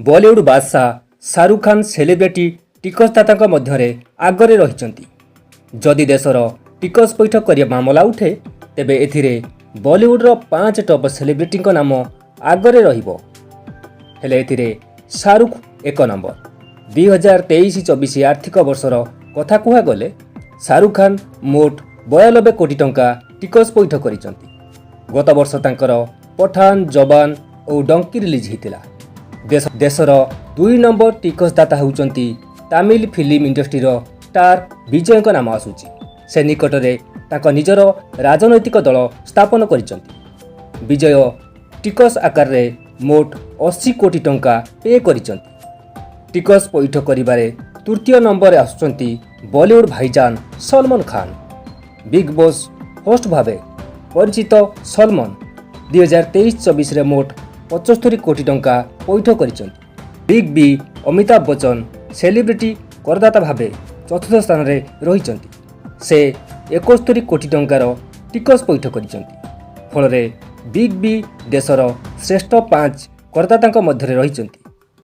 ବଲିଉଡ୍ ବାଦଶାହ Shahrukh Khan celebrity ଟିକସଦାତାଙ୍କ ମଧ୍ୟରେ ଆଗରେ ରହିଛନ୍ତି। ଯଦି ଦେଶର ଟିକସ ପଇଠ କରିବା ମାମଲା ଉଠେ, ତେବେ ଏଥିରେ ବଲିଉଡର ପାଞ୍ଚ ଟପ୍ ସେଲିବ୍ରିଟିଙ୍କ ନାମ ଆଗରେ ରହିବ। ହେଲେ ଏଥିରେ ଶାହରୁଖ ଏକ ନମ୍ବର। 2023-24 ଆର୍ଥିକ ବର୍ଷର କଥା କୁହାଗଲେ, ଶାହରୁଖ ଖାନ ମୋଟ 92 କୋଟି ଟଙ୍କା ଟିକସ ପଇଠ କରିଛନ୍ତି। ଗତ ବର୍ଷ ତାଙ୍କର ପଠାନ, ଯବାନ ଓ ଡଙ୍କି ରିଲିଜ୍ ହୋଇଥିଲା। ଦେଶର ଦୁଇ ନମ୍ବର ଟିକସଦାତା ହେଉଛନ୍ତି ତାମିଲ ଫିଲ୍ମ ଇଣ୍ଡଷ୍ଟ୍ରିର ଷ୍ଟାର ବିଜୟଙ୍କ ନାମ ଆସୁଛି। ସେ ନିକଟରେ ତାଙ୍କ ନିଜର ରାଜନୈତିକ ଦଳ ସ୍ଥାପନ କରିଛନ୍ତି। ବିଜୟ ଟିକସ ଆକାରରେ ମୋଟ 80 କୋଟି ଟଙ୍କା ପେ କରିଛନ୍ତି। ଟିକସ ପଇଠ କରିବାରେ ତୃତୀୟ ନମ୍ବରରେ ଆସୁଛନ୍ତି Bollywood Bhaijaan Salman Khan. Big boss host ଭାବେ ପରିଚିତ ସଲମାନ 2023-24ରେ ମୋଟ 75 କୋଟି ଟଙ୍କା ପଇଠ କରିଛନ୍ତି। ବିଗ୍ ବି ଅମିତାଭ ବଚ୍ଚନ ସେଲିବ୍ରିଟି କରଦାତା ଭାବେ ଚତୁର୍ଥ ସ୍ଥାନରେ ରହିଛନ୍ତି। ସେ 71 କୋଟି ଟଙ୍କାର ଟିକସ ପଇଠ କରିଛନ୍ତି। ଫଳରେ ବିଗ୍ ବି ଦେଶର ଶ୍ରେଷ୍ଠ ପାଞ୍ଚ କରଦାତାଙ୍କ ମଧ୍ୟରେ ରହିଛନ୍ତି।